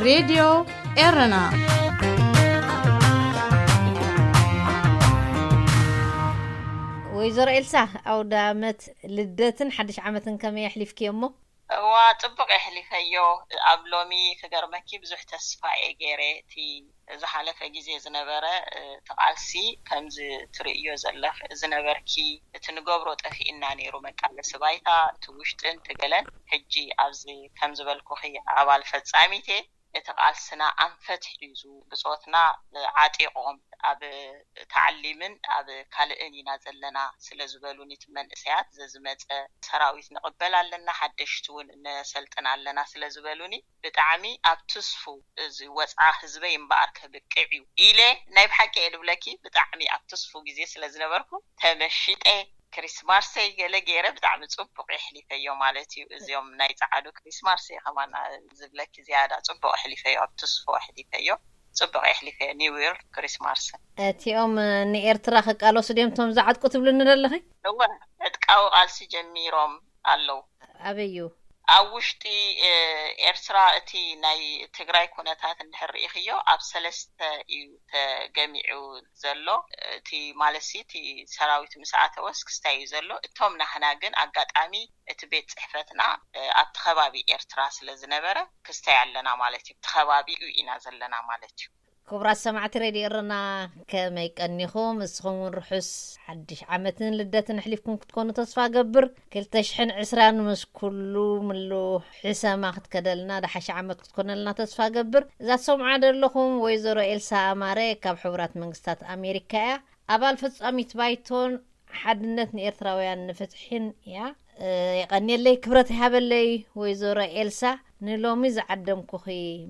ሬድዮ ኤረና። ወይዘሮ ኤልሳ፣ ኣውደ ዓመት ልደትን ሓድሽ ዓመትን ከመይ ኣሕሊፍክዮ እሞ? እዋ፣ ጽቡቕ የሕሊፈዮ። ኣብ ሎሚ ክገርመኪ ብዙሕ ተስፋ እየ ገይረ። እቲ ዝሓለፈ ግዜ ዝነበረ፣ እ፣ እቲ ቃልሲ ከምዚ ትርእዮ ዘለኽ ዝነበርኪ፣ እቲ ንገብሮ ጠፊእና ነይሩ መቃለሲ ባይታ፣ እቲ ውሽጥን እቲ ገለን። ሕጂ ኣብዚ ከም ዝበልኩኺ ኣባል ፈጻሚት እየ። እቲ ቃልስና ኣንፈት ሒዙ፣ ብጾትና ዓጢቖም፣ ኣብ ታዕሊምን ኣብ ካልእን ኢና ዘለና ስለ ዝበሉኒ፣ እቲ መንእሰያት፣ ዘዝመጸ ሰራዊት ንቕበል ኣለና፣ ሓደሽቲ እውን ነሰልጥን ኣለና ስለ ዝበሉኒ፣ ብጣዕሚ ኣብ ትስፉ፣ እዚ ወጽዓ ህዝበይ እምበኣር ከብቅዕ እዩ ኢለ፣ ናይ ብሓቂ እየ ድብለኪ፣ ብጣዕሚ ኣብ ትስፉ ግዜ ስለ ዝነበርኩ፣ ተመሺጠ፣ ክሪስማሰይ ገለ ገይረ፣ ብጣዕሚ ጽቡቕ የሕሊፈዮ ማለት እዩ። እዚኦም ናይ ጸዓዱ ክሪስማሰይ ከማን ዝብለኪ፣ ዝያዳ ጽቡቕ ኣሕሊፈዮ፣ ኣብ ትስፎ ኣሕሊፈዮ፣ ጽቡቕ የሕሊፈዮ። ኒው ይር፣ ክሪስማስ። እቲኦም ንኤርትራ ክቃለሱ ድዮም እቶም ዝዓጥቁ ትብልኒ ዘለኺ? እወ፣ ዕጥቃዊ ቃልሲ ጀሚሮም ኣለዉ። ኣበዩ? ኣብ ውሽጢ፣ እ፣ ኤርትራ፣ እቲ ናይ ትግራይ ኩነታት እንድሕር ርኢኽዮ፣ ኣብ ሰለስተ እዩ ተገሚዑ ዘሎ። እቲ ማለትሲ፣ እቲ ሰራዊት ምስ ኣተወስ ክስታይ እዩ ዘሎ። እቶም ናህና ግን፣ ኣጋጣሚ እቲ ቤት ጽሕፈትና፣ እ፣ ኣብቲ ከባቢ ኤርትራ ስለ ዝነበረ፣ ክስታይ ኣለና ማለት እዩ። ኣብቲ ከባቢኡ ኢና ዘለና ማለት እዩ። ክቡራት ሰማዕቲ ሬድዮ ኤረና፣ ከመይ ቀኒኹም? እስኹም እውን ርሑስ ሓድሽ ዓመትን ልደትን ኣሕሊፍኩም ክትኮኑ ተስፋ ገብር። ክልተ ሽሕን ዕስራን ምስ ኩሉ ምሉ ሕሰማ ክትከደልና፣ ደሓሽ ዓመት ክትኮነልና ተስፋ ገብር። እዛ ትሰምዓ ዘለኹም ወይዘሮ ኤልሳ ኣማረ ካብ ሕቡራት መንግስታት ኣሜሪካ እያ። ኣባል ፈጻሚት ባይቶን ሓድነት ንኤርትራውያን ንፍትሒን እያ። እ፣ የቐንየለይ፣ ክብረት ይሃበለይ ወይዘሮ ኤልሳ፣ ንሎሚ ዝዓደምኩኺ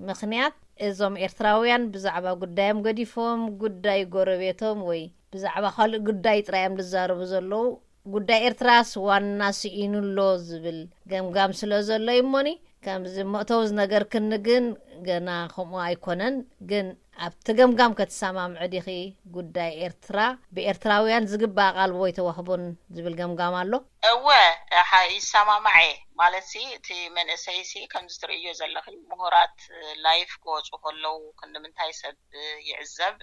ምኽንያት፣ እዞም ኤርትራውያን ብዛዕባ ጉዳዮም ገዲፎም፣ ጉዳይ ጎረቤቶም ወይ ብዛዕባ ካልእ ጉዳይ ጥራይ እዮም ዝዛረቡ ዘለዉ። ጉዳይ ኤርትራስ ዋና ስኢኑ ኣሎ ዝብል ገምጋም ስለ ዘሎ እዩ እሞኒ፣ ከምዚ መእተዊ ዝነገርክኒ ግን ገና ከምኡ ኣይኮነን። ግን ኣብቲ ገምጋም ከተሰማምዒ ዲኺ? ጉዳይ ኤርትራ ብኤርትራውያን ዝግባእ ኣቓልቦ ኣይተዋህቦን ዝብል ገምጋም ኣሎ። እወ፣ ሓ-፣ ይሰማማዕ እየ። ማለትሲ፣ እቲ መንእሰይሲ ከምዚ ትርእዮ ዘለኺ፣ ምሁራት፣ ላይፍ ክወጹ ከለዉ ክንዲ ምንታይ ሰብ ይዕዘብ?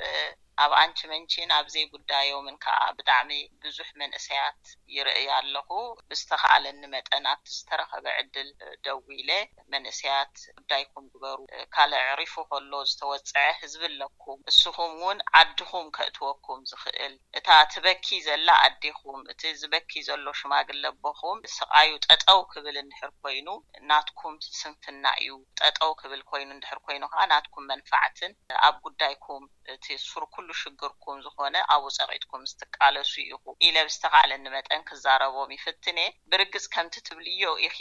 ኣብ ኣንቺ መንቺን ኣብ ዘይጉዳዮምን ከኣ ብጣዕሚ ብዙሕ መንእሰያት ይርእይ ኣለኹ። ብዝተኻእለኒ መጠን ኣብቲ ዝተረኸበ ዕድል ደዊለ፣ መንእሰያት ጉዳይኩም ግበሩ፣ ካልእ ኣዕሪፉ ከሎ ዝተወጽዐ ህዝቢ ኣለኩም፣ እስኹም እውን ዓድኹም ከእትወኩም ዝኽእል፣ እታ ትበኪ ዘላ ኣዴኹም፣ እቲ ዝበኪ ዘሎ ሽማግለ ኣቦኹም ስቓዩ ጠጠው ክብል እንድሕር ኮይኑ ናትኩም ስንፍና እዩ። ጠጠው ክብል ኮይኑ እንድሕር ኮይኑ ከኣ ናትኩም መንፋዕትን ኣብ ጉዳይኩም እቲ ሱር ኩሉ ሽግርኩም ዝኾነ ኣብኡ ጸቒጥኩም ምስ ትቃለሱ ኢኹ ኢለ ብዝተኻእለኒ መጠን ክዛረቦም ይፍትን እየ። ብርግጽ ከምቲ ትብልዮ ኢኺ፣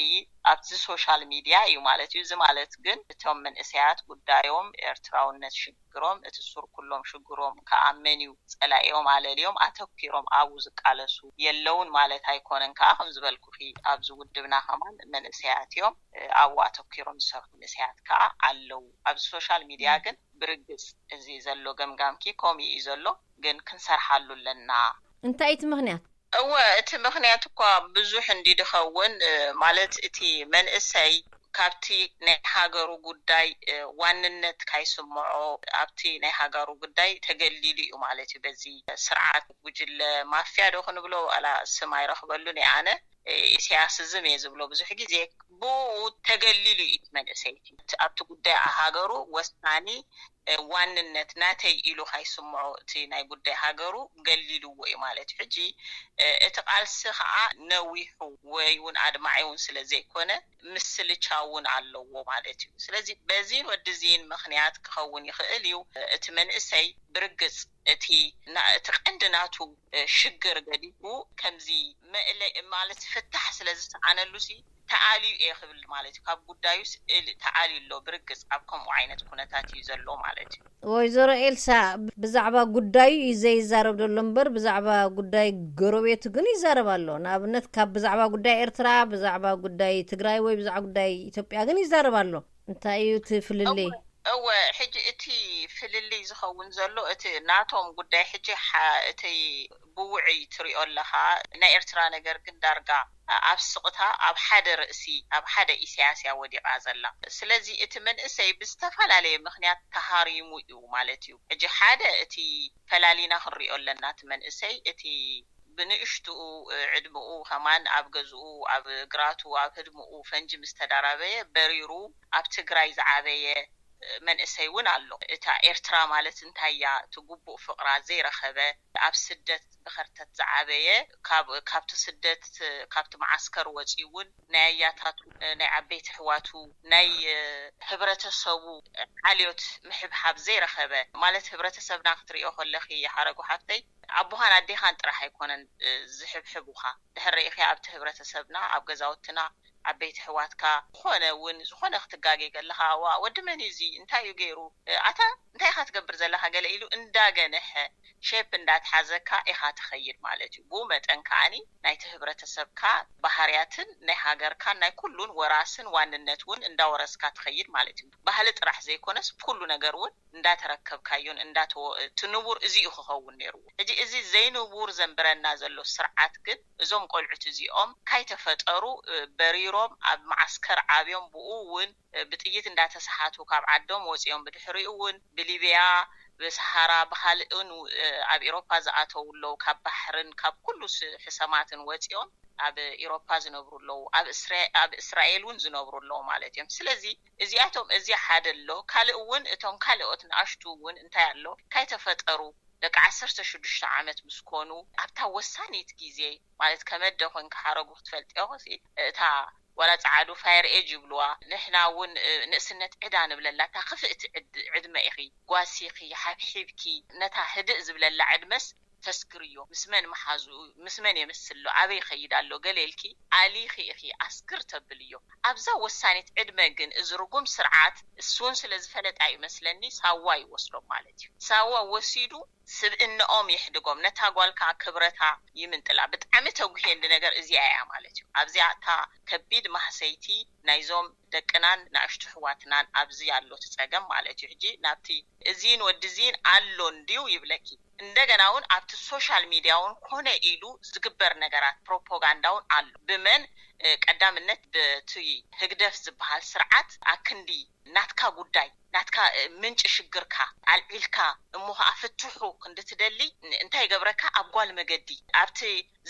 ኣብቲ ሶሻል ሚድያ እዩ ማለት እዩ። እዚ ማለት ግን እቶም መንእሰያት ጉዳዮም ኤርትራውነት ሽግሮም፣ እቲ ሱር ኩሎም ሽግሮም ከኣ መን እዩ ጸላኢኦም ኣለልዮም ኣተኪሮም ኣብኡ ዝቃለሱ የለውን ማለት ኣይኮነን። ከኣ ከም ዝበልኩኺ ኣብዚ ውድብና ከማን መንእሰያት እዮም፣ ኣብኡ ኣተኪሮም ዝሰርሑ መንእሰያት ከኣ ኣለዉ። ኣብዚ ሶሻል ሚድያ ግን ብርግጽ እዚ ዘሎ ገምጋምኪ ከምኡ እዩ ዘሎ፣ ግን ክንሰርሓሉ ኣለና። እንታይ እቲ ምኽንያት? እወ፣ እቲ ምኽንያት እኳ ብዙሕ እንዲ ድኸውን፣ እ፣ ማለት እቲ መንእሰይ ካብቲ ናይ ሃገሩ ጉዳይ፣ እ፣ ዋንነት ካይስምዖ፣ ኣብቲ ናይ ሃገሩ ጉዳይ ተገሊሉ እዩ ማለት እዩ። በዚ ስርዓት ጉጅለ ማፍያ ዶ ክንብሎ፣ ዋላ ስም ኣይረኽበሉን እየ ኣነ። ኢሳያስዝም እየ ዝብሎ ብዙሕ ግዜ። ብኡ ተገሊሉ እዩ እቲ መንእሰይ። እቲ ኣብቲ ጉዳይ ሃገሩ ወሳኒ፣ እ፣ ዋንነት ናተይ ኢሉ ካይስምዖ እቲ ናይ ጉዳይ ሃገሩ ገሊልዎ እዩ ማለት እዩ። ሕጂ፣ እ፣ እቲ ቃልሲ ከዓ ነዊሑ ወይ እውን ኣድማዒ እውን ስለ ዘይኮነ ምስልቻው እውን ኣለዎ ማለት እዩ። ስለዚ በዚን ወድዚን ምኽንያት ክኸውን ይኽእል እዩ። እቲ መንእሰይ ብርግጽ እቲ ና-፣ እቲ ቀንዲ ናቱ፣ እ፣ ሽግር ገዲፉ ከምዚ መእለ-፣ ማለት ፍታሕ ስለ ዝሰኣነሉ ሲ ተኣልዩ እየ ክብል ማለት እዩ። ካብ ጉዳዩ ስእሊ ተኣልዩ ኣሎ። ብርግጽ ኣብ ከምኡ ዓይነት ኩነታት እዩ ዘሎ ማለት እዩ። ወይዘሮ ኤልሳ፣ ብዛዕባ ጉዳዩ እዩ ዘይዛረብ ዘሎ እምበር፣ ብዛዕባ ጉዳይ ጎረቤቱ ግን ይዛረብ ኣሎ። ንኣብነት፣ ካብ ብዛዕባ ጉዳይ ኤርትራ፣ ብዛዕባ ጉዳይ ትግራይ ወይ ብዛዕባ ጉዳይ ኢትዮጵያ ግን ይዛረብ ኣሎ። እንታይ እዩ እቲ ፍልልይ? እወ፣ እወ፣ ሕጂ እቲ ፍልልይ ዝኸውን ዘሎ እቲ ናቶም ጉዳይ፣ ሕጂ እቲ ብውዕይ ትሪኦ ኣለኻ። ናይ ኤርትራ ነገር ግን ዳርጋ ኣብ ስቕታ፣ ኣብ ሓደ ርእሲ፣ ኣብ ሓደ ኢሳያስ እያ ወዲቓ ዘላ። ስለዚ እቲ መንእሰይ ብዝተፈላለየ ምኽንያት ተሃሪሙ እዩ ማለት እዩ። ሕጂ ሓደ እቲ ፈላሊና ክንሪኦ ኣለና። እቲ መንእሰይ እቲ ብንእሽትኡ ዕድምኡ ከማን ኣብ ገዝኡ፣ ኣብ ግራቱ፣ ኣብ ህድምኡ ፈንጂ ምስ ተዳራበየ፣ በሪሩ ኣብ ትግራይ ዝዓበየ መንእሰይ እውን ኣሎ። እታ ኤርትራ ማለት እንታይ እያ? እቲ ግቡእ ፍቕራ ዘይረኸበ፣ ኣብ ስደት ብኸርተት ዝዓበየ፣ ካብ ካብቲ ስደት፣ ካብቲ መዓስከር ወፂኡ እውን ናይ ኣያታቱ፣ ናይ ዓበይቲ ኣሕዋቱ፣ ናይ ህብረተሰቡ ዓልዮት ምሕብሓብ ዘይረኸበ ማለት፣ ህብረተሰብና ክትሪኦ ከለኺ፣ ሓረጉ ሓፍተይ፣ ኣቦኻን ኣዴኻን ጥራሕ ኣይኮነን ዝሕብሕቡኻ። ድሕር ርኢኺ ኣብቲ ህብረተሰብና፣ ኣብ ገዛውትና፣ ዓበይቲ ኣሕዋትካ፣ ዝኾነ እውን ዝኾነ ክትጋጌ ከለኻ፣ ዋ፣ ወዲ መን እዩ እዚ? እንታይ እዩ ገይሩ? ኣታ እንታይ ኢኻ ትገብር ዘለኻ? ገለ ኢሉ እንዳገነሐ፣ ሼፕ እንዳትሓዘካ ኢኻ ትኸይድ ማለት እዩ። ብኡ መጠን ከዓኒ ናይቲ ህብረተሰብካ ባህርያትን ናይ ሃገርካን ናይ ኩሉን ወራስን ዋንነት እውን እንዳወረስካ ትኸይድ ማለት እዩ። ባህሊ ጥራሕ ዘይኮነስ ኩሉ ነገር እውን እንዳተረከብካዮን እንዳተወ-፣ እቲ ንቡር እዚ እዩ ክኸውን ነይርዎ። ሕጂ እዚ ዘይንቡር ዘንብረና ዘሎ ስርዓት ግን፣ እዞም ቆልዑት እዚኦም ካይተፈጠሩ፣ እ፣ በሪሮም ኣብ መዓስከር ዓብዮም፣ ብኡ እውን፣ እ፣ ብጥይት እንዳተሰሓቱ ካብ ዓዶም ወፂኦም፣ ብድሕሪኡ እውን ብሊብያ፣ ብሰሃራ፣ ብካልእን፣ እ፣ ኣብ ኤሮፓ ዝኣተው ኣለዉ። ካብ ባሕርን ካብ ኩሉ ስ-፣ ሕሰማትን ወፂኦም ኣብ ኤሮፓ ዝነብሩ ኣለዉ። ኣብ እስራ-፣ ኣብ እስራኤል እውን ዝነብሩ ኣለዉ ማለት እዮም። ስለዚ እዚኣቶም፣ እዚ ሓደ ኣሎ። ካልእ እውን፣ እቶም ካልኦት ንኣሽቱ እውን እንታይ ኣሎ፣ ካይተፈጠሩ፣ ደቂ ዓሰርተ ሽዱሽተ ዓመት ምስ ኮኑ፣ ኣብታ ወሳኒት ግዜ፣ ማለት ከመደ ኮንካ ሓረጉ ክትፈልጥዮ ሲ፣ እታ ዋላ ጸዓዱ ፋየር ኤጅ ይብልዋ፣ ንሕና እውን፣ እ፣ ንእስነት ዕዳ ንብለላ፣ እታ ክፍእቲ ዕድ-፣ ዕድመ ኢኺ፣ ጓሲኺ፣ ሓብሒብኪ፣ ነታ ህድእ ዝብለላ ዕድመስ ተስግርዮ፣ ምስ መን መሓዝኡ፣ ምስ መን የምስሎ፣ ኣበይ ይኸይድ ኣሎ፣ ገለ ኢልኪ ኣሊኺ ኢኺ ኣስግር ተብልዮ። ኣብዛ ወሳኒት ዕድመ ግን እዚ ርጉም ስርዓት እሱ እውን ስለ ዝፈለጣ እዩ መስለኒ ሳዋ ይወስዶም ማለት እዩ። ሳዋ ወሲዱ ስብእነኦም የሕድጎም፣ ነታ ጓል ከዓ ክብረታ ይምንጥላ። ብጣዕሚ ተጉሄ እንዲ ነገር እዚኣ እያ ማለት እዩ። ኣብዚኣ እታ ከቢድ ማህሰይቲ ናይዞም ደቅናን ንኣሽቱ ኣሕዋትናን ኣብዚ ኣሎ እቲ ጸገም ማለት እዩ። ሕጂ ናብቲ እዚን ወዲ እዚን ኣሎ እንድዩ ይብለኪ። እንደገና እውን ኣብቲ ሶሻል ሚድያ እውን ኮነ ኢሉ ዝግበር ነገራት ፕሮፓጋንዳ እውን ኣሎ። ብመን፣ እ፣ ቀዳምነት ብቲ ህግደፍ ዝበሃል ስርዓት ኣክንዲ ናትካ ጉዳይ፣ ናትካ፣ እ፣ ምንጪ ሽግርካ ኣልዒልካ እሞ ኸዓ ፍትሑ ክንዲ ትደሊ፣ ን-፣ እንታይ ይገብረካ? ኣብ ጓል መገዲ፣ ኣብቲ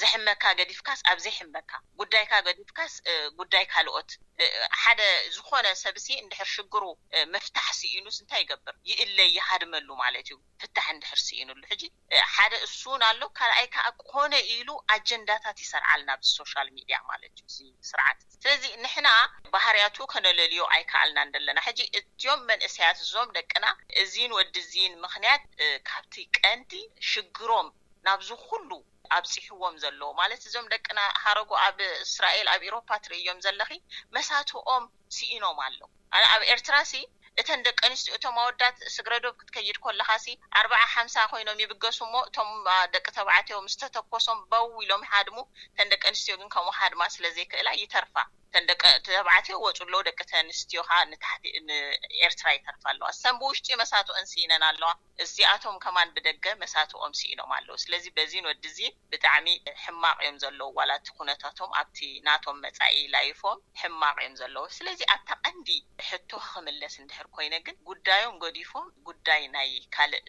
ዘሕመካ ገዲፍካስ ኣብ ዘይሕመካ፣ ጉዳይካ ገዲፍካስ፣ እ፣ ጉዳይ ካልኦት፣ እ፣ ሓደ ዝኾነ ሰብሲ እንድሕር ሽግሩ፣ እ፣ ምፍታሕ ስኢኑስ እንታይ ይገብር? ይእለ፣ ይሃድመሉ ማለት እዩ፣ ፍታሕ እንድሕር ስኢኑሉ። ሕጂ፣ እ፣ ሓደ እሱን ኣሎ፣ ካልኣይ ከኣ ኮነ ኢሉ ኣጀንዳታት ይሰርዓልና ብሶሻል ሚድያ ማለት እዩ። እዚ ስርዓት፣ ስለዚ ንሕና ባህርያቱ ከነለልዮ ኣይከኣልናን ዘለና። ሕጂ እትዮም መንእሰያት እዞም ደቅና እዚን ወዲ እዚን ምኽንያት፣ እ፣ ካብቲ ቀንዲ ሽግሮም ናብዚ ኩሉ ኣብፂሕዎም ዘሎ ማለት፣ እዞም ደቅና ሓረጉ ኣብ እስራኤል ኣብ ኤሮፓ ትርእዮም ዘለኺ መሳትኦም ስኢኖም ኣሎ። ኣነ ኣብ ኤርትራ ሲ እተን ደቂ ኣንስትዮ፣ እቶም ኣወዳት ስግረ ዶብ ክትከይድ ከለኻ ሲ ኣርባዓ ሓምሳ ኮይኖም ይብገሱ እሞ፣ እቶም፣ አ፣ ደቂ ተባዕትዮ ምስ ተተኮሶም በው ኢሎም ይሃድሙ። እተን ደቂ ኣንስትዮ ግን ከምኡ ሃድማ ስለ ዘይክእላ ይተርፋ። እተን ደቂ ተባዕትዮ ወፁ ኣለዉ፣ ደቂ ተንስትዮ ከዓ ንታሕቲ ንኤርትራ ይተርፋ ኣለዋ። እሰን ብውሽጢ መሳትኦን ስኢነን ኣለዋ። እዚኣቶም ከማን ብደገ መሳትኦም ስኢኖም ኣለዉ። ስለዚ በዚን ወዲ እዚ ብጣዕሚ ሕማቕ እዮም ዘለዉ። ዋላ እቲ ኩነታቶም ኣብቲ ናቶም መጻኢ ላይፎም ሕማቕ እዮም ዘለዉ። ስለዚ ኣብታ ቀንዲ ሕቶ ክምለስ እንድሕር ኮይነ ግን፣ ጉዳዮም ገዲፎም ጉዳይ ናይ ካልእ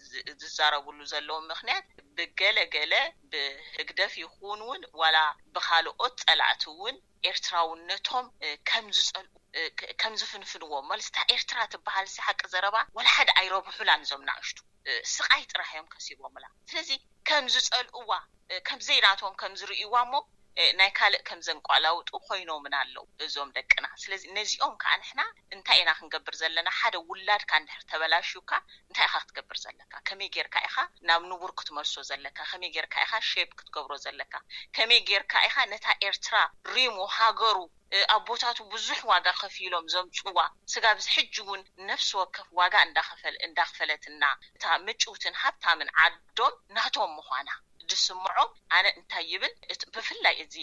ዝ-፣ ዝዛረብሉ ዘለዉ ምኽንያት፣ ብገለ ገለ ብህግደፍ ይኹን እውን ዋላ ብኻልኦት ጸላእቲ እውን ኤርትራውነቶም፣ እ፣ ከም ዝጸልኡ፣ እ፣ ከ-፣ ከም ዝፍንፍንዎ፣ ማለት እታ ኤርትራ ትበሃል ሲ ሓቂ ዘረባ ዋላ ሓደ ኣይረብሑላን እዞም ንኣሽቱ። እ፣ ስቓይ ጥራሕ እዮም ከሲቦምላ። ስለዚ ከም ዝጸልእዋ፣ እ፣ ከም ዘይናቶም ከም ዝርእይዋ እሞ፣ እ፣ ናይ ካልእ ከም ዘንቋላውጡ ኮይኖምን ኣለዉ እዞም ደቅና። ስለዚ ነዚኦም ከዓ ንሕና እንታይ ኢና ክንገብር ዘለና? ሓደ ውላድካ እንድሕር ተበላሽዩካ እንታይ ኢኻ ክትገብር ዘለካ? ከመይ ጌርካ ኢኻ ናብ ንቡር ክትመልሶ ዘለካ? ከመይ ጌርካ ኢኻ ሼፕ ክትገብሮ ዘለካ? ከመይ ጌርካ ኢኻ ነታ ኤርትራ ሪሙ ሃገሩ፣ እ፣ ኣቦታቱ ብዙሕ ዋጋ ከፊሎም ዘምጽዋ፣ ስጋብ እዚ ሕጂ እውን ነፍሲ ወከፍ ዋጋ እንዳኸፈል-፣ እንዳኽፈለትና፣ እታ ምጭውትን ሃብታምን ዓዶም ናቶም ምዃና፣ ዝስምዖም ኣነ እንታይ ይብል፣ ብፍላይ እዚ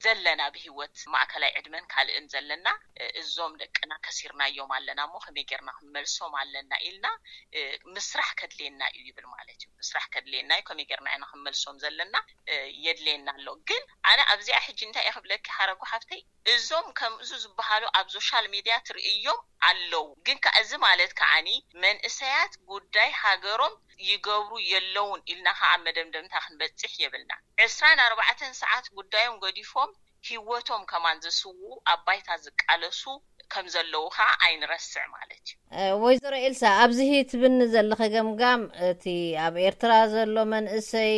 ዘለና ብህይወት ማእከላይ ዕድመን ካልእን ዘለና፣ እዞም ደቅና ከሲርናዮም ኣለና እሞ ከመይ ጌርና ክንመልሶም ኣለና ኢልና ምስራሕ ከድልየና እዩ ይብል ማለት እዩ። ምስራሕ ከድልየና እዩ። ከመይ ጌርና ኢና ክንመልሶም ዘለና የድልየና ኣሎ። ግን ኣነ ኣብዚኣ ሕጂ እንታይ እየ ክብለኪ ሓረጉ ሓፍተይ፣ እዞም ከምዚ ዝበሃሉ ኣብ ሶሻል ሚድያ ትርእዮም ኣለዉ። ግን ከ እዚ ማለት ከዓኒ መንእሰያት ጉዳይ ሃገሮም ይገብሩ የለውን ኢልና ከኣ መደምደምታ ክንበጽሕ የብልና። ዕስራን ኣርባዕተን ሰዓት ጉዳዮም ገዲፎም ህይወቶም ከማን ዝስውኡ ኣብ ባይታ ዝቃለሱ ከም ዘለዉ ከኣ ኣይንረስዕ ማለት እዩ። ወይዘሮ ኤልሳ፣ ኣብዚ ትብኒ ዘለኺ ገምጋም እቲ ኣብ ኤርትራ ዘሎ መንእሰይ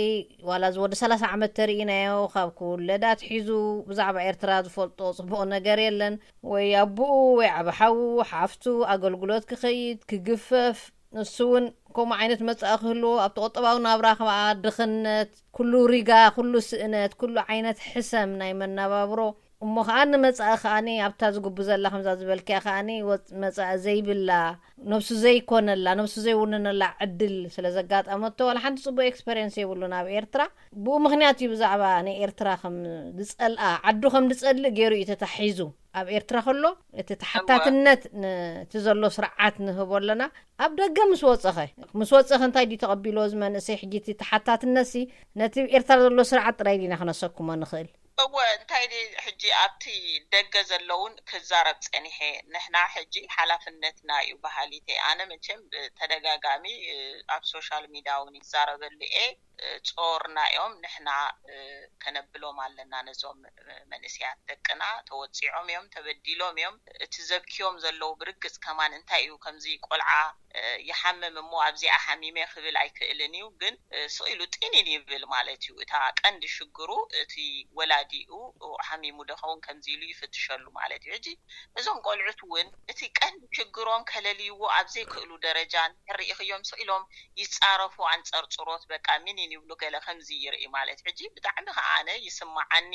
ዋላ እዚ ወዲ ሰላሳ ዓመት ተርእናዮ ካብ ክውለድ ኣትሒዙ ብዛዕባ ኤርትራ ዝፈልጦ ጽቡቕ ነገር የለን። ወይ ኣቡኡ ወይ ዓቢ ሓዉ ሓፍቱ ኣገልግሎት ክኸይድ ክግፈፍ፣ ንሱ እውን ከምኡ ዓይነት መጻኢ ክህልዎ ኣብቲ ቁጠባዊ ናብራ ከኣ ድኽነት፣ ኩሉ ሪጋ፣ ኩሉ ስእነት፣ ኩሉ ዓይነት ሕሰም ናይ መነባብሮ እሞ ከኣ ንመጻኢ ከኣ ኣብታ ዝግቡ ዘላ ከምዛ ዝበልክያ ከኣ መጻኢ ዘይብላ ነብሱ ዘይኮነላ ነብሱ ዘይውንነላ ዕድል ስለ ዘጋጠመቶ ዋላ ሓንቲ ጽቡቅ ኤክስፐሪንስ የብሉን ኣብ ኤርትራ። ብኡ ምክንያት እዩ ብዛዕባ ንኤርትራ ከም ዝጸልኣ ዓዱ ከም ዝጸልእ ገይሩ እዩ ተታሒዙ። ኣብ ኤርትራ ከሎ እቲ ተሓታትነት ነቲ ዘሎ ስርዓት ንህቦ ኣለና። ኣብ ደገ ምስ ወጸኸ ምስ ወጸኸ እንታይ ድዩ ተቐቢሎ እዚ መንእሰይ? ሕጂ እቲ ተሓታትነት ሲ ነቲ ኤርትራ ዘሎ ስርዓት ጥራይ ዲና ክነሰክሞ ንኽእል? እወ እንታይ ሕጂ ኣብቲ ደገ ዘለውን ክዛረብ ጸኒሐ። ንሕና ሕጂ ሓላፍነትና እዩ በሃሊተይ። ኣነ መቸም ብተደጋጋሚ ኣብ ሶሻል ሚድያ እውን ይዛረበሉ እየ። ጾርና እዮም ንሕና ከነብሎም ኣለና ነዞም መንእሰያት ደቅና። ተወጺዖም እዮም፣ ተበዲሎም እዮም። እቲ ዘብክዮም ዘለዉ ብርግጽ ከማን እንታይ እዩ ከምዚ ቆልዓ ይሓምም እሞ ኣብዚኣ ሓሚመ ክብል ኣይክእልን እዩ። ግን ስቕ ኢሉ ጢኒን ይብል ማለት እዩ። እታ ቀንዲ ሽግሩ እቲ ወላዲኡ ሓሚሙ ዶ ኸውን ከምዚ ኢሉ ይፍትሸሉ ማለት እዩ። ሕጂ እዞም ቆልዑት እውን እቲ ቀንዲ ሽግሮም ከለልይዎ ኣብ ዘይክእሉ ደረጃ እንድሕር ርኢኽዮም ስቕ ኢሎም ይጻረፉ፣ ኣንጸርጽሮት በቃ ምኒን ይብሉ፣ ገለ ከምዚ ይርኢ ማለት እዩ። ሕጂ ብጣዕሚ ከኣ ኣነ ይስምዓኒ።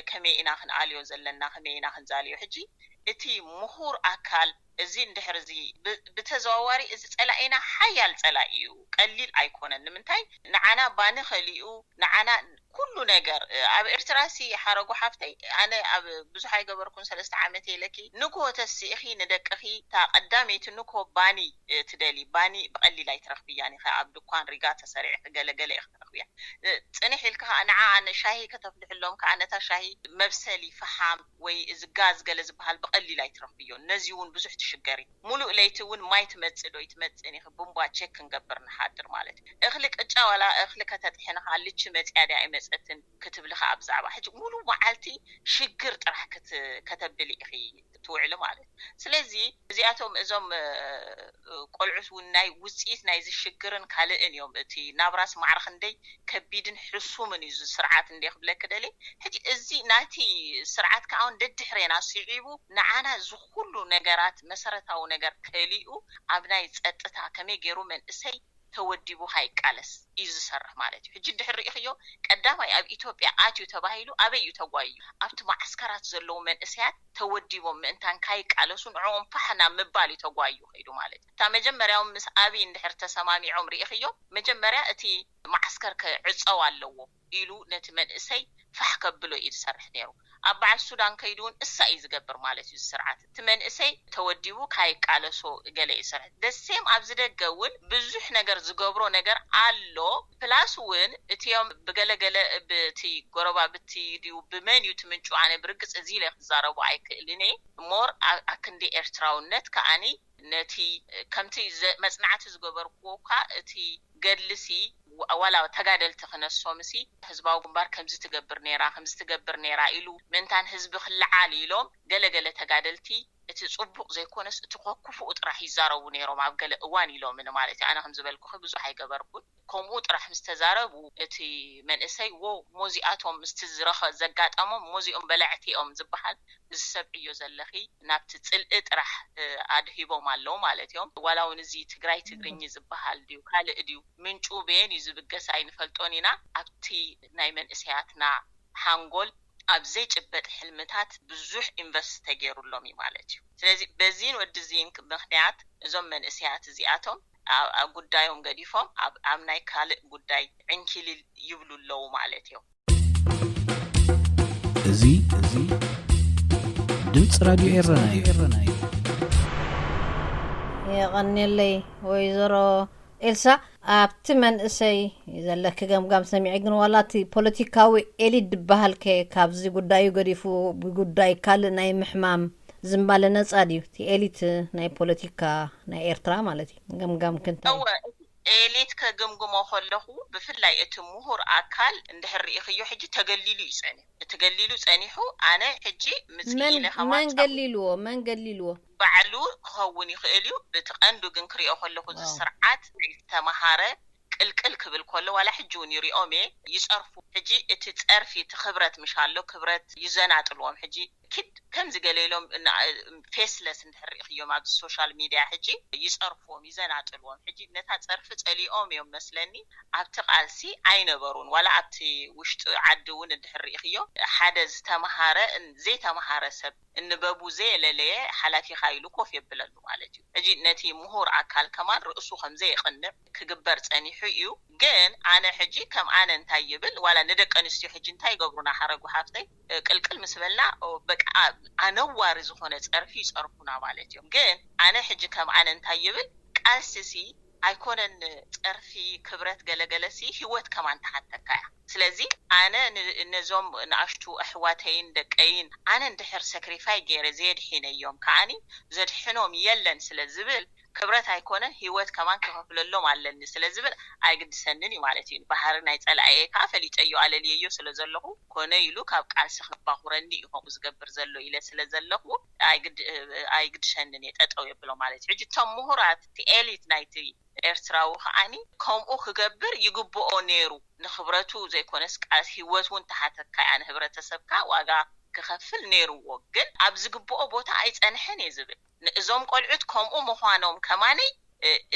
ከመይ ኢና ክንኣልዮ ዘለና፣ ከመይ ኢና ክንዛልዮ? ሕጂ እቲ ምሁር ኣካል እዚ እንድሕር እዚ ብተዘዋዋሪ እዚ ጸላኢና ሓያል ጸላኢ እዩ፣ ቀሊል ኣይኮነን። ንምንታይ ንዓና ባኒ ከሊኡ ንዓና ኩሉ ነገር ኣብ ኤርትራ ሲ ሓረጉ ሓፍተይ ኣነ ኣብ ብዙሕ ኣይገበርኩን ሰለስተ ዓመት ኢለኪ ንግሆ ተሲእኺ ንደቅኺ እታ ቀዳመይቲ ንግሆ ባኒ ትደሊ ባኒ ብቐሊል ኣይትረኽብያን ኢኺ ኣብ ድኳን ሪጋ ተሰሪዕኺ ገለገለ ኢኺ ትረኽብያ። ጽንሕ ኢልካ ከዓ ንዓ ሻሂ ከተፍልሕሎም ከዓ ነታ ሻሂ መብሰሊ ፈሓም ወይ እዚ ጋዝ ገለ ዝበሃል ብቐሊል ኣይትረኽብዮ። ነዚ እውን ብዙሕ ትሽገሪ። ሙሉእ ለይቲ እውን ማይ ትመጽእ ዶ ይትመጽእን ኢኺ ብንቧ ቸክ ክንገብር ንሓድር ማለት እዩ። እኽሊ ቅጫ ዋላ እኽሊ ከተጥሕኒ ከዓ ልቺ መጽያ ድያ ኣይመጸትን ክትብሊ ከዓ ብዛዕባ ሕጂ ሙሉእ መዓልቲ ሽግር ጥራሕ ከተብሊ ኢኺ ትውዕሊ ማለት እዩ። ስለዚ እዚኣቶም እዞም ቆልዑት እውን ናይ ውፅኢት ናይዚ ሽግርን ካልእን እዮም። እቲ ናብራስ ማዕረ ክንደይ ከቢድን ሕሱምን እዩ እዚ ስርዓት እንደ ክብለክ ደሊ። ሕጂ እዚ ናቲ ስርዓት ከዓ እውን ደድሕሬና ስዒቡ ንዓና ዝኩሉ ነገራት መሰረታዊ ነገር ከሊኡ ኣብ ናይ ፀጥታ ከመይ ገይሩ መንእሰይ ተወዲቡ ካይቃለስ እዩ ዝሰርሕ ማለት እዩ። ሕጂ እንድሕር ርኢኽዮ ቀዳማይ ኣብ ኢትዮጵያ ኣትዩ ተባሂሉ ኣበይ እዩ ተጓዩ? ኣብቲ ማዓስከራት ዘለዉ መንእሰያት ተወዲቦም ምእንታን ካይቃለሱ ንዕኦም ፋሕና ምባል እዩ ተጓዩ ከይዱ ማለት እዩ። እታ መጀመርያው ምስ ኣብይ እንድሕር ተሰማሚዖም ርኢኽዮ መጀመርያ እቲ ማዓስከር ክዕፀው ኣለዎ ኢሉ ነቲ መንእሰይ ፋሕ ከብሎ እዩ ዝሰርሕ ነይሩ። ኣብ በዓል ሱዳን ከይዱ እውን እሳ እዩ ዝገብር ማለት እዩ ስርዓት እቲ መንእሰይ ተወዲቡ ካይቃለሶ ገለ እዩ ዝሰርሕ ደሴም ኣብዚ ደገ እውን ብዙሕ ነገር ዝገብሮ ነገር ኣሎ። ፕላስ እውን እቲዮም ብገለገለ ብቲ ጎረባብቲ ድዩ ብመን እዩ ትምንጩ ኣነ ብርግፅ እዚ ኢለ ክዛረቡ ኣይክእልን እየ። ሞር ኣክንዲ ኤርትራውነት ከዓኒ ነቲ ከምቲ መፅናዕቲ ዝገበርክዎ እኳ እቲ ገድልሲ ዋላ ተጋደልቲ ክነሶምሲ ህዝባዊ ግንባር ከምዚ ትገብር ነራ ከምዚ ትገብር ነራ ኢሉ ምእንታን ህዝቢ ክልዓል ኢሎም ገለገለ ተጋደልቲ እቲ ፅቡቕ ዘይኮነስ እቲ ከኩፍኡ ጥራሕ ይዛረቡ ነይሮም ኣብ ገለ እዋን ኢሎምኒ ማለት እዩ። ኣነ ከምዝበልኩኺ ብዙሕ ኣይገበርኩን። ከምኡ ጥራሕ ምስ ተዛረቡ እቲ መንእሰይ ዎ ሞዚኣቶም ምስቲ ዝረኸ ዘጋጠሞም ሞዚኦም በላዕቲ እዮም ዝበሃል እዚ ሰብ ዕዮ ዘለኺ ናብቲ ፅልኢ ጥራሕ ኣድሂቦም ኣለዉ ማለት እዮም። ዋላ እውን እዚ ትግራይ ትግርኝ ዝበሃል ድዩ ካልእ ድዩ ምንጩ በየን እዩ ዝብገስ ኣይንፈልጦን ኢና። ኣብቲ ናይ መንእሰያትና ሓንጎል ኣብ ዘይጭበጥ ሕልምታት ብዙሕ ኢንቨስት ተገይሩሎም እዩ ማለት እዩ። ስለዚ በዚን ወዲ እዚን ምክንያት እዞም መንእሰያት እዚኣቶም ኣብ ጉዳዮም ገዲፎም ኣብ ናይ ካልእ ጉዳይ ዕንኪሊል ይብሉ ኣለዉ ማለት እዮም። እዚ እዚ ድምፂ ራድዮ ኤረና እዩ። የቐንየለይ ወይዘሮ ኤልሳ። ኣብቲ መንእሰይ ዘለኪ ገምጋም ሰሚዐ፣ ግን ዋላ እቲ ፖለቲካዊ ኤሊት ዝበሃል ከ ካብዚ ጉዳዩ ገዲፉ ብጉዳይ ካልእ ናይ ምሕማም ዝንባለ ነፃ ድዩ? እቲ ኤሊት ናይ ፖለቲካ ናይ ኤርትራ ማለት እዩ። ገምጋም ክንታይ? ኤሊት ከግምግሞ ከለኹ ብፍላይ እቲ ምሁር ኣካል እንድሕር ርኢኽዮ ሕጂ ተገሊሉ እዩ ጸኒሑ። እቲ ገሊሉ ጸኒሑ ኣነ ሕጂ ምጽእ ኢለ መን ገሊልዎ? መን ገሊልዎ? ባዕሉ ክኸውን ይኽእል እዩ። ብቲ ቀንዱ ግን ክሪኦ ከለኹ እዚ ስርዓት ናይ ዝተመሃረ ቅልቅል ክብል ከሎ ዋላ ሕጂ እውን ይሪኦም እየ ይጸርፉ። ሕጂ እቲ ጸርፊ እቲ ክብረት ምሽ ኣሎ ክብረት ይዘናጥልዎም። ሕጂ ኪድ ከምዚ ገለ ኢሎም ፌስለስ እንድሕር ርኢኽዮም ኣብዚ ሶሻል ሚድያ ሕጂ ይጸርፍዎም ይዘናጥልዎም። ሕጂ ነታ ጸርፊ ጸሊኦም እዮም መስለኒ ኣብቲ ቃልሲ ኣይነበሩን። ዋላ ኣብቲ ውሽጢ ዓዲ እውን እንድሕር ርኢኽዮ ሓደ ዝተምሃረ ዘይተምሃረ ሰብ እንበቡ ዘየለለየ ሓላፊኻ ኢሉ ኮፍ የብለሉ ማለት እዩ። ሕጂ ነቲ ምሁር ኣካል ከማን ርእሱ ከምዘየቕንዕ ክግበር ጸኒሑ እዩ። ግን ኣነ ሕጂ ከም ኣነ እንታይ ይብል ዋላ ንደቂ ኣንስትዮ ሕጂ እንታይ ይገብሩና ሓረጉ ሓፍተይ ቅልቅል ምስ በልና በቃ ኣነዋሪ ዝኾነ ጸርፊ ይጸርፉና ማለት እዮም። ግን ኣነ ሕጂ ከም ኣነ እንታይ ይብል ቃልስሲ ኣይኮነን ጸርፊ ክብረት ገለገለሲ ህይወት ከማን ተሓተካ እያ። ስለዚ ኣነ ነዞም ንኣሽቱ ኣሕዋተይን ደቀይን ኣነ እንድሕር ሰክሪፋይ ገይረ ዘየድሒነዮም ከዓኒ ዘድሕኖም የለን ስለ ዝብል ክብረት ኣይኮነን ህይወት ከማን ክኸፍለሎም ኣለኒ ስለ ዝብል ኣይግድሰንን እዩ ማለት እዩ። ባህሪ ናይ ጸላእየ ከዓ ፈሊጠዮ ኣለልየዮ ስለ ዘለኹ ኮነ ኢሉ ካብ ቃልሲ ከባኹረኒ እዩ ከምኡ ዝገብር ዘሎ ኢለ ስለ ዘለኹ ኣይግድሸንን እየ ጠጠው የብሎ ማለት እዩ። ሕጂ እቶም ምሁራት እቲ ኤሊት ናይቲ ኤርትራዊ ከዓኒ ከምኡ ክገብር ይግብኦ ነይሩ። ንክብረቱ ዘይኮነስ ቃል ህይወት እውን ተሓተካ እያ ንህብረተሰብካ ዋጋ ክኸፍል ነይርዎ። ግን ኣብ ዝግብኦ ቦታ ኣይጸንሐን እየ ዝብል ንእዞም ቆልዑት ከምኡ ምዃኖም ከማነይ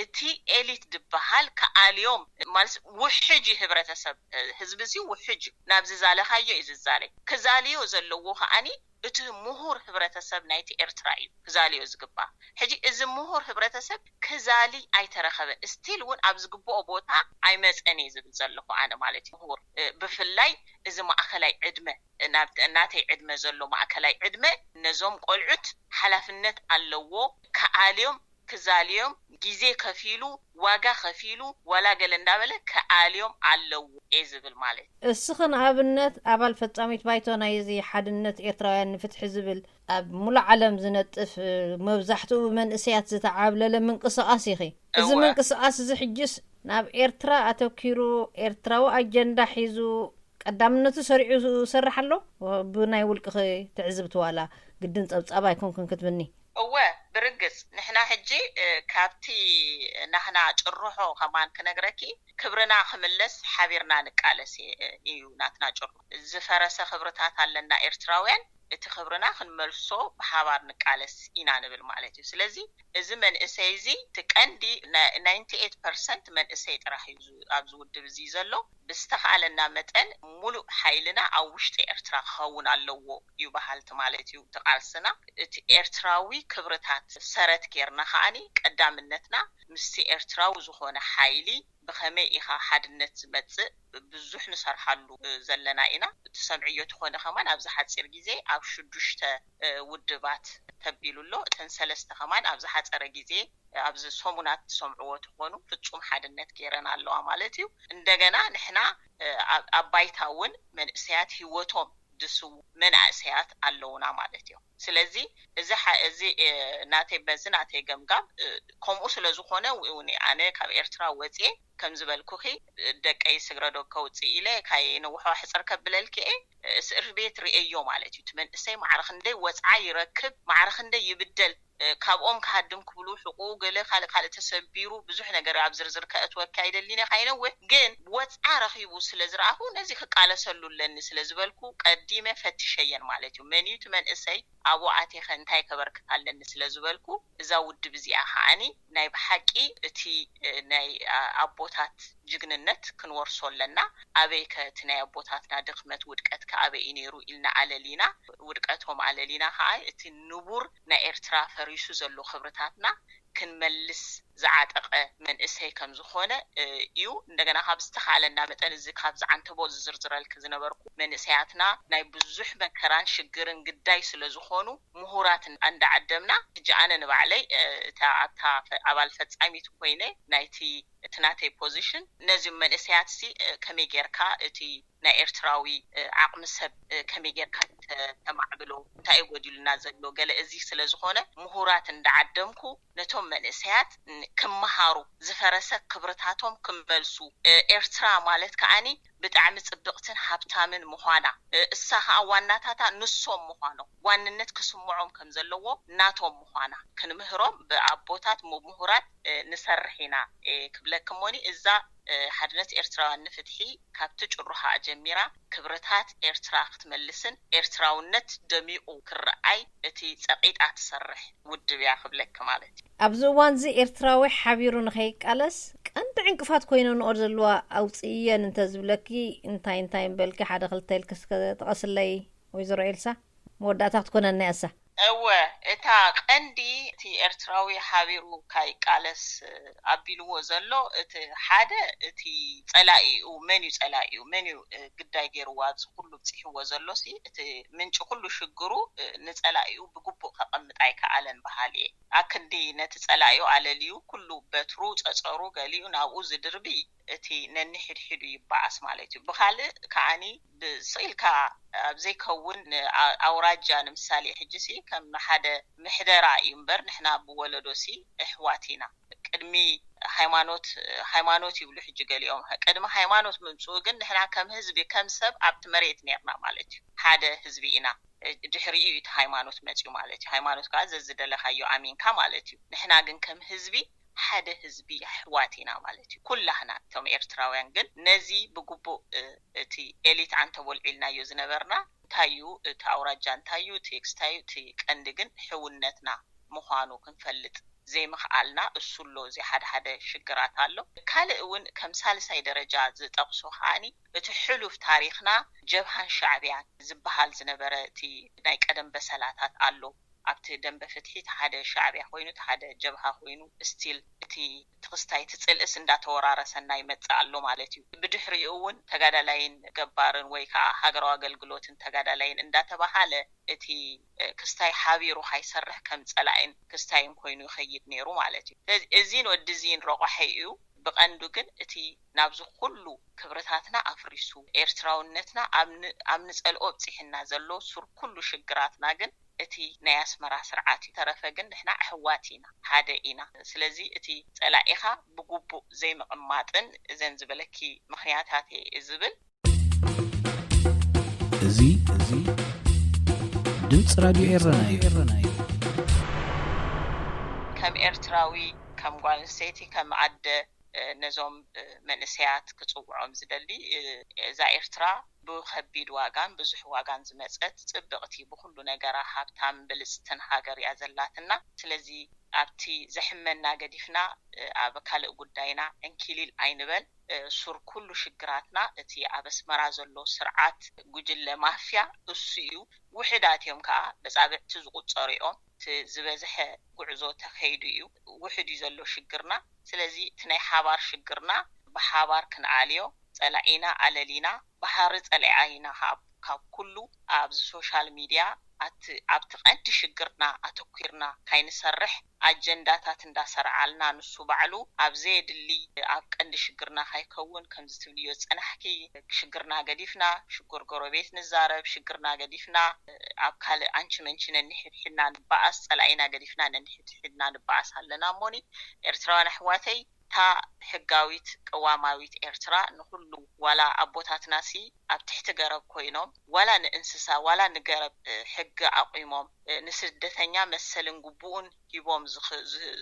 እቲ ኤሊት ዝበሃል ከኣልዮም ማለት ውሕጅ ህብረተሰብ ህዝቢ እዚ ውሕጅ እዩ። ናብዚ ዛለኻዮ እዩ ዝዛለይ። ክዛልዮ ዘለዎ ከዓኒ እቲ ምሁር ህብረተሰብ ናይቲ ኤርትራ እዩ ክዛልዮ ዝግባእ። ሕጂ እዚ ምሁር ህብረተሰብ ክዛሊ ኣይተረኸበን። ስቲል እውን ኣብ ዝግብኦ ቦታ ኣይመፀን እየ ዝብል ዘለኹ ኣነ ማለት እዩ። ምሁር ብፍላይ እዚ ማእኸላይ ዕድመ ናተይ ዕድመ ዘሎ ማእከላይ ዕድመ ነዞም ቆልዑት ሓላፍነት ኣለዎ። ከኣልዮም ክዛልዮም ግዜ ከፊሉ ዋጋ ከፊሉ ዋላ ገለ እንዳበለ ከኣልዮም ኣለዎ እየ ዝብል ማለት እዩ። እስኺ ንኣብነት ኣባል ፈጻሚት ባይቶ ናይዚ ሓድነት ኤርትራውያን ንፍትሒ ዝብል ኣብ ሙሉእ ዓለም ዝነጥፍ መብዛሕትኡ ብመንእሰያት ዝተዓብለለ ምንቅስቓስ ኢኺ። እዚ ምንቅስቓስ እዚ ሕጅስ ናብ ኤርትራ ኣተኪሩ ኤርትራዊ ኣጀንዳ ሒዙ ቀዳምነቱ ሰሪዑ ይሰርሕ ኣሎ? ብናይ ውልቅኺ ትዕዝብቲ ዋላ ግድን ጸብጻብ ኣይኮንክን ክትብኒ? እወ ብርግጽ ንሕና ሕጂ ካብቲ ናህና ጭርሖ ከማን ክነግረኪ ክብርና ክምለስ ሓቢርና ንቃለስ እዩ ናትና ጭርሖ። ዝፈረሰ ክብርታት ኣለና ኤርትራውያን እቲ ክብርና ክንመልሶ ብሓባር ንቃለስ ኢና ንብል ማለት እዩ። ስለዚ እዚ መንእሰይ እዚ እቲ ቀንዲ ናይንቲ ኤት ፐርሰንት መንእሰይ ጥራሕ እዩ ኣብዚ ውድብ እዚ ዘሎ። ብዝተኻለና መጠን ሙሉእ ሓይልና ኣብ ውሽጢ ኤርትራ ክኸውን ኣለዎ እዩ በሃልቲ ማለት እዩ። እቲ ቃልስና እቲ ኤርትራዊ ክብርታት ሰረት ጌርና ከዓኒ ቀዳምነትና ምስቲ ኤርትራዊ ዝኾነ ሓይሊ ብኸመይ ኢኻ ሓድነት ዝመጽእ ብዙሕ ንሰርሓሉ ዘለና ኢና። ትሰምዕዮ ትኾነ ከማን ኣብዚ ሓፂር ግዜ ኣብ ሽዱሽተ ውድባት ተቢሉ ኣሎ። እተን ሰለስተ ከማን ኣብ ዝሓፀረ ግዜ ኣብዚ ሰሙናት ትሰምዕዎ ትኾኑ ፍፁም ሓድነት ገይረን ኣለዋ ማለት እዩ። እንደገና ንሕና ኣብ ባይታ እውን መንእሰያት ሂወቶም ድስው መናእሰያት ኣለውና ማለት እዮም። ስለዚ እዚ እዚ ናተይ በዚ ናተይ ገምጋም ከምኡ ስለ ዝኾነ እውን ኣነ ካብ ኤርትራ ወፅየ ከም ዝበልኩኺ ደቀይ ስግረዶ ከውፅእ ኢለ ካየነውሖ ሕፅር ከብለልክኤ እስር ቤት ርእዮ ማለት እዩ። እቲ መንእሰይ ማዕረ ክንደይ ወፅዓ ይረክብ፣ ማዕረ ክንደይ ይብደል፣ ካብኦም ክሃድም ክብሉ ሕቁ ገለ ካልእ ካልእ ተሰቢሩ ብዙሕ ነገር ኣብ ዝርዝር ከእትወኪ ኣይደሊነ ካይነውሕ፣ ግን ወፅዓ ረኺቡ ስለ ዝረኣኹ ነዚ ክቃለሰሉ ኣለኒ ስለ ዝበልኩ ቀዲመ ፈትሸየን ማለት እዩ። መን እዩ እቲ መንእሰይ ኣብኡ ኣቴኸ እንታይ ከበርክት ኣለኒ ስለ ዝበልኩ እዛ ውድብ እዚኣ ከዓኒ ናይ ብሓቂ እቲ ናይ ኣቦታት ጅግንነት ክንወርሶ ኣለና። ኣበይ ከ እቲ ናይ ኣቦታትና ድኽመት ውድቀት ከ ኣበይ እዩ ነይሩ ኢልና ኣለሊና ውድቀቶም ኣለሊና ከዓ እቲ ንቡር ናይ ኤርትራ ፈሪሱ ዘሎ ክብርታትና ክንመልስ ዝዓጠቐ መንእሰይ ከም ዝኾነ እዩ። እንደገና ካብ ዝተኻለና መጠን፣ እዚ ካብ ዝዓንተቦ ዝዝርዝረልክ ዝነበርኩ መንእሰያትና ናይ ብዙሕ መከራን ሽግርን ግዳይ ስለ ዝኾኑ፣ ምሁራት እንዳዓደምና፣ ሕጂ ኣነ ንባዕለይ እታ ኣብታ ኣባል ፈጻሚት ኮይነ ናይቲ እቲ ናተይ ፖዚሽን፣ ነዚም መንእሰያት ሲ ከመይ ጌርካ እቲ ናይ ኤርትራዊ ዓቕሚ ሰብ ከመይ ጌርካ ተማዕብሎ፣ እንታይ እዩ ጎዲሉና ዘሎ፣ ገለ እዚ ስለ ዝኾነ፣ ምሁራት እንዳዓደምኩ ነቶም መንእሰያት ክመሃሩ፣ ዝፈረሰ ክብርታቶም ክመልሱ፣ ኤርትራ ማለት ከዓኒ ብጣዕሚ ጽብቕትን ሃብታምን ምዃና፣ እሳ ኸዓ ዋናታታ ንሶም ምዃኖም፣ ዋንነት ክስምዖም ከም ዘለዎ ናቶም ምዃና ክንምህሮም ብኣቦታት ምሁራት ንሰርሕ ኢና ክብለክሞኒ። እዛ ሓድነት ኤርትራውያን ንፍትሒ ካብቲ ጭሩሓ ጀሚራ ክብርታት ኤርትራ ክትመልስን ኤርትራውነት ደሚቑ ክረኣይ እቲ ጸቒጣ ትሰርሕ ውድብ እያ ክብለኪ ማለት እዩ። ኣብዚ እዋን እዚ ኤርትራዊ ሓቢሩ ንኸይቃለስ ቀንዲ ዕንቅፋት ኮይነንኦ ዘለዋ ኣውፅእየን እንተዝብለኪ እንታይ እንታይ ምበልኪ? ሓደ ክልተ ኢልኪ እስከ ጥቐስለይ ወይዘሮ ኤልሳ፣ መወዳእታ ክትኮነና እያ እሳ። እወ፣ እታ ቀንዲ እቲ ኤርትራዊ ሓቢሩ ካይቃለስ ኣቢልዎ ዘሎ እቲ ሓደ፣ እቲ ጸላኢኡ መን እዩ፣ ጸላኢኡ መን እዩ ግዳይ ገይርዎ ኣብዚ ኩሉ ብጺሕዎ ዘሎ ሲ፣ እቲ ምንጪ ኩሉ ሽግሩ ንጸላኢኡ ብግቡእ ከቐምጥ ኣይከኣለን በሃሊ እየ። ኣክንዲ ነቲ ጸላኢኡ ኣለልዩ ኩሉ በትሩ ጸጸሩ ገሊኡ ናብኡ ዝድርቢ እቲ ነንሕድሕዱ ይበኣስ ማለት እዩ። ብኻልእ ከዓኒ ብስቕ ኢልካ ኣብ ዘይከውን ኣውራጃ ንምሳሌ ሕጂ ሲ ከም ሓደ ምሕደራ እዩ እምበር ንሕና ብወለዶ ሲ ኣሕዋት ኢና። ቅድሚ ሃይማኖት፣ ሃይማኖት ይብሉ ሕጂ ገሊኦም፣ ቅድሚ ሃይማኖት ምምፅኡ ግን ንሕና ከም ህዝቢ ከም ሰብ ኣብቲ መሬት ነርና ማለት እዩ። ሓደ ህዝቢ ኢና። ድሕሪኡ እዩ እቲ ሃይማኖት መፅዩ ማለት እዩ። ሃይማኖት ከዓ ዘዝደለካዮ ኣሚንካ ማለት እዩ። ንሕና ግን ከም ህዝቢ ሓደ ህዝቢ ኣሕዋት ኢና ማለት እዩ። ኩላህና እቶም ኤርትራውያን ግን ነዚ ብግቡእ እቲ ኤሊት ዓንተቦል ዒልናዮ ዝነበርና እንታይ እዩ፣ እቲ ኣውራጃ እንታይ እዩ፣ እቲ ኤክስታይ እዩ፣ እቲ ቀንዲ ግን ሕውነትና ምዃኑ ክንፈልጥ ዘይምኽኣልና እሱ ኣሎ። እዚ ሓደ ሓደ ሽግራት ኣሎ። ካልእ እውን ከም ሳልሳይ ደረጃ ዝጠቕሶ ከዓኒ እቲ ሕሉፍ ታሪኽና ጀብሃን ሻዕብያን ዝበሃል ዝነበረ እቲ ናይ ቀደም በሰላታት ኣሎ። ኣብቲ ደንበ ፍትሒ እቲ ሓደ ሻዕብያ ኮይኑ እቲ ሓደ ጀብሃ ኮይኑ ስቲል እቲ ትኽስታይ እቲ ጽልእስ እንዳተወራረሰና ይመጽእ ኣሎ ማለት እዩ። ብድሕሪኡ እውን ተጋዳላይን ገባርን ወይ ከዓ ሃገራዊ ኣገልግሎትን ተጋዳላይን እንዳተባሃለ እቲ ክስታይ ሓቢሩ ካይሰርሕ ከም ጸላኢን ክስታይን ኮይኑ ይኸይድ ነይሩ ማለት እዩ። ስለዚ እዚን ወዲ እዚን ረቋሐይ እዩ። ብቐንዱ ግን እቲ ናብዚ ኩሉ ክብርታትና ኣፍሪሱ ኤርትራውነትና ኣብ ንጸልኦ ኣብፂሕና ዘሎ ሱር ኩሉ ሽግራትና ግን እቲ ናይ ኣስመራ ስርዓት እዩ። ተረፈ ግን ንሕና ኣሕዋት ኢና፣ ሓደ ኢና። ስለዚ እቲ ጸላኢኻ ብግቡእ ዘይምቕማጥን እዘን ዝበለኪ ምኽንያታት እየ ዝብል። እዚ እዚ ድምፂ ራድዮ ኤረና እዩ። ከም ኤርትራዊ፣ ከም ጓል ኣንስተይቲ፣ ከም ኣደ ነዞም መንእሰያት ክጽውዖም ዝደሊ፣ እዛ ኤርትራ ብኸቢድ ዋጋን ብዙሕ ዋጋን ዝመጸት ጽብቕቲ፣ ብኹሉ ነገራ ሃብታም ብልጽትን ሃገር እያ ዘላትና። ስለዚ ኣብቲ ዘሕመና ገዲፍና ኣብ ካልእ ጉዳይና ዕንኪሊል ኣይንበል። ሱር ኩሉ ሽግራትና እቲ ኣብ ኣስመራ ዘሎ ስርዓት ጉጅለ ማፍያ እሱ እዩ። ውሕዳት እዮም ከኣ በጻብዕቲ ዝቁጸሩ እዮም። እቲ ዝበዝሐ ጉዕዞ ተኸይዱ እዩ። ውሕድ እዩ ዘሎ ሽግርና። ስለዚ እቲ ናይ ሓባር ሽግርና ብሓባር ክንኣልዮ፣ ጸላኢና ኣለሊና፣ ባሕሪ ጸሊኣና ካብ ካብ ኩሉ ኣብዚ ሶሻል ሚድያ ኣብቲ ቀንዲ ሽግርና ኣተኲርና ካይንሰርሕ ኣጀንዳታት እንዳሰርዓልና ንሱ ባዕሉ ኣብ ዘየድሊ ኣብ ቀንዲ ሽግርና ካይከውን ከምዚ ትብልዮ ዝጸናሕኪ ሽግርና ገዲፍና ሽግር ጎረቤት ንዛረብ ሽግርና ገዲፍና ኣብ ካልእ ኣንቺ መንቺ ነንሕድሕድና ንበኣስ ጸላኢና ገዲፍና ነንሕድሕድና ንበኣስ ኣለና እሞኒ ኤርትራውያን ኣሕዋተይ እታ ሕጋዊት ቅዋማዊት ኤርትራ ንኹሉ ዋላ ኣቦታትናሲ ኣብ ትሕቲ ገረብ ኮይኖም ዋላ ንእንስሳ ዋላ ንገረብ ሕጊ ኣቑሞም ንስደተኛ መሰልን ግቡኡን ሂቦም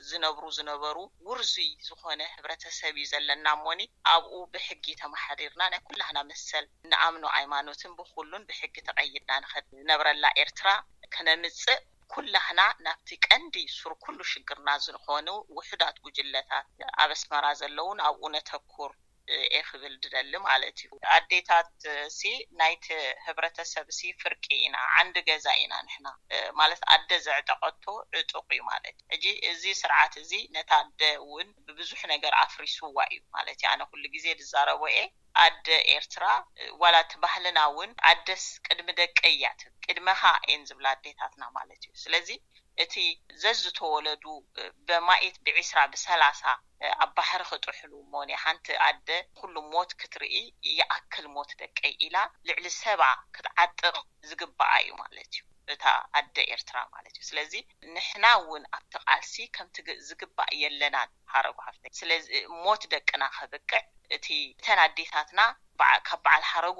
ዝነብሩ ዝነበሩ ውርዙይ ዝኾነ ሕብረተሰብ እዩ ዘለና እሞኒ ኣብኡ ብሕጊ ተመሓዲርና ናይ ኩላህና መሰል ንኣምኖ ኣይማኖትን ብኹሉን ብሕጊ ተቐይድና ንኸድ ዝነብረላ ኤርትራ ከነምጽእ ኩላህና ናብቲ ቀንዲ ሱር ኩሉ ሽግርና ዝኾኑ ውሑዳት ጉጅለታት ኣብ ኣስመራ ዘለውን ኣብኡ ነተኩር እየ ክብል ድደሊ ማለት እዩ። ኣዴታት ሲ ናይቲ ህብረተሰብ ሲ ፍርቂ ኢና፣ ዓንዲ ገዛ ኢና ንሕና። ማለት ኣደ ዘዕጠቐቶ ዕጡቕ እዩ ማለት እዩ። ሕጂ እዚ ስርዓት እዚ ነታ ኣደ እውን ብብዙሕ ነገር ኣፍሪስዋ እዩ ማለት እዩ። ኣነ ኩሉ ግዜ ዝዛረቦ እየ፣ ኣደ ኤርትራ ዋላ እቲ ባህልና እውን ኣደስ ቅድሚ ደቀይ እያ ትብል፣ ቅድመኻ እየን ዝብላ ኣዴታትና ማለት እዩ። ስለዚ እቲ ዘዝተወለዱ በማኢት ብዒስራ ብሰላሳ ኣብ ባሕሪ ክጥሕሉ እሞ ናይ ሓንቲ ኣደ ኩሉ ሞት ክትርኢ ይኣክል ሞት ደቀይ ኢላ ልዕሊ ሰባ ክትዓጥቕ ዝግባኣ እዩ ማለት እዩ እታ ኣደ ኤርትራ ማለት እዩ። ስለዚ ንሕና እውን ኣብቲ ቃልሲ ከምቲ ግ- ዝግባእ የለናን ሃረጉ ሃፍተይ። ስለዚ ሞት ደቅና ከብቅዕ እቲ እተን ኣዴታትና በዓ- ካብ በዓል ሃረጉ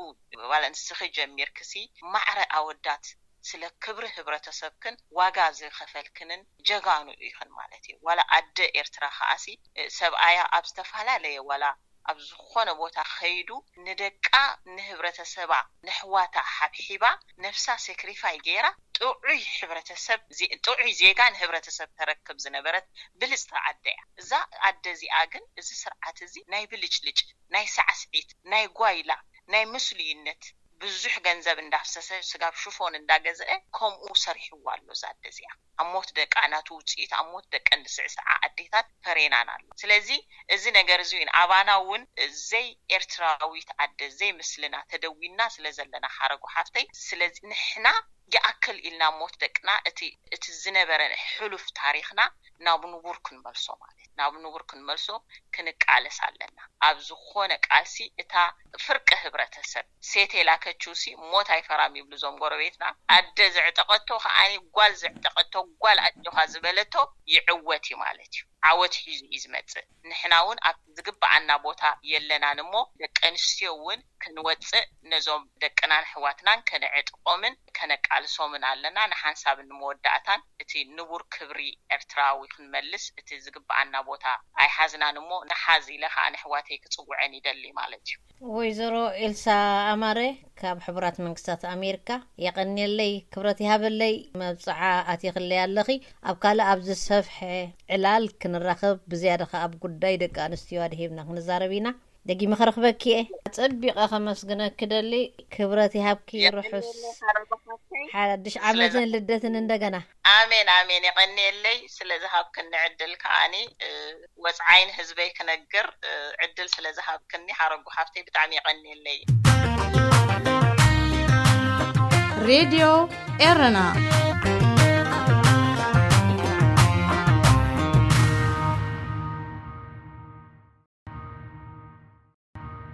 ጓል ኣንስትኺ ጀሚርክሲ ማዕረ ኣወዳት ስለ ክብሪ ህብረተሰብክን ዋጋ ዝኸፈልክንን ጀጋኑ ኢኽን ማለት እዩ። ዋላ ኣደ ኤርትራ ከኣሲ ሰብኣያ ኣብ ዝተፈላለየ ዋላ ኣብ ዝኾነ ቦታ ከይዱ ንደቃ ንህብረተሰባ ንሕዋታ ሓብሒባ ነፍሳ ሰክሪፋይ ገይራ ጥዑይ ሕብረተሰብ ዜ- ጥዑይ ዜጋ ንህብረተሰብ ተረክብ ዝነበረት ብልፅቲ ኣደ እያ። እዛ ኣደ እዚኣ ግን እዚ ስርዓት እዚ ናይ ብልጭልጭ ናይ ሳዕስዒት ናይ ጓይላ ናይ ምስሉይነት ብዙሕ ገንዘብ እንዳፍሰሰ ስጋብ ሽፎን እንዳገዘአ ከምኡ ሰርሕዋ ኣሎ እዛ ኣደ እዚኣ። ኣብ ሞት ደቃ ናቱ ውፅኢት ኣብ ሞት ደቀን ዝስዕስዓ ኣዴታት ፈሬናን ኣሎ። ስለዚ እዚ ነገር እዚ እውን ኣባና እውን ዘይ ኤርትራዊት ኣደ ዘይ ምስልና ተደዊና ስለ ዘለና ሓረጉ ሓፍተይ። ስለዚ ንሕና ይኣክል ኢልና ሞት ደቅና እቲ እቲ ዝነበረ ሕሉፍ ታሪኽና ናብ ንቡር ክንመልሶ ማለት ናብ ንቡር ክንመልሶ ክንቃለስ ኣለና። ኣብ ዝኾነ ቃልሲ እታ ፍርቂ ህብረተሰብ ሴቴ ላከችውሲ ሞት ኣይፈራም ይብሉ እዞም ጎረቤትና። ኣደ ዘዕጠቐቶ ከዓኒ ጓል ዘዕጠቐቶ ጓል ኣጆኻ ዝበለቶ ይዕወት እዩ ማለት እዩ። ዓወት ሒዙ እዩ ዝመፅእ። ንሕና እውን ኣብ ዝግበኣና ቦታ የለናን እሞ ደቂ ኣንስትዮ እውን ክንወፅእ ነዞም ደቅናን ኣሕዋትናን ከነዕጥቆምን ከነቃልሶምን ኣለና። ንሓንሳብ ንመወዳእታን እቲ ንቡር ክብሪ ኤርትራዊ ክንመልስ እቲ ዝግበኣና ቦታ ኣይሓዝናን እሞ ንሓዝ ኢለ ከዓ ንኣሕዋተይ ክፅውዐን ይደሊ ማለት እዩ። ወይዘሮ ኤልሳ ኣማረ ካብ ሕቡራት መንግስታት ኣሜሪካ፣ የቐንየለይ፣ ክብረት ይሃበለይ። መብፅዓ ኣቲኽለይ ኣለኺ። ኣብ ካልእ ኣብ ዝሰፍሐ ዕላል ክንራኸብ፣ ብዝያዳ ኸዓ ኣብ ጉዳይ ደቂ ኣንስትዮ ኣድሂብና ክንዛረብ ኢና። ደጊመ ከረኽበኪ እየ። ኣጸቢቐ ከመስግነኪ ደሊ። ክብረት ይሃብኪ። ርሑስ ሓድሽ ዓመትን ልደትን እንደገና። ኣሜን ኣሜን። የቐንየለይ ስለ ዝሃብክኒ ዕድል ከዓኒ ወፅዓይ ንህዝበይ ክነግር ዕድል ስለ ዝሃብክኒ ሓረጉ ሓፍተይ ብጣዕሚ የቐንየለይ። ሬድዮ ኤረና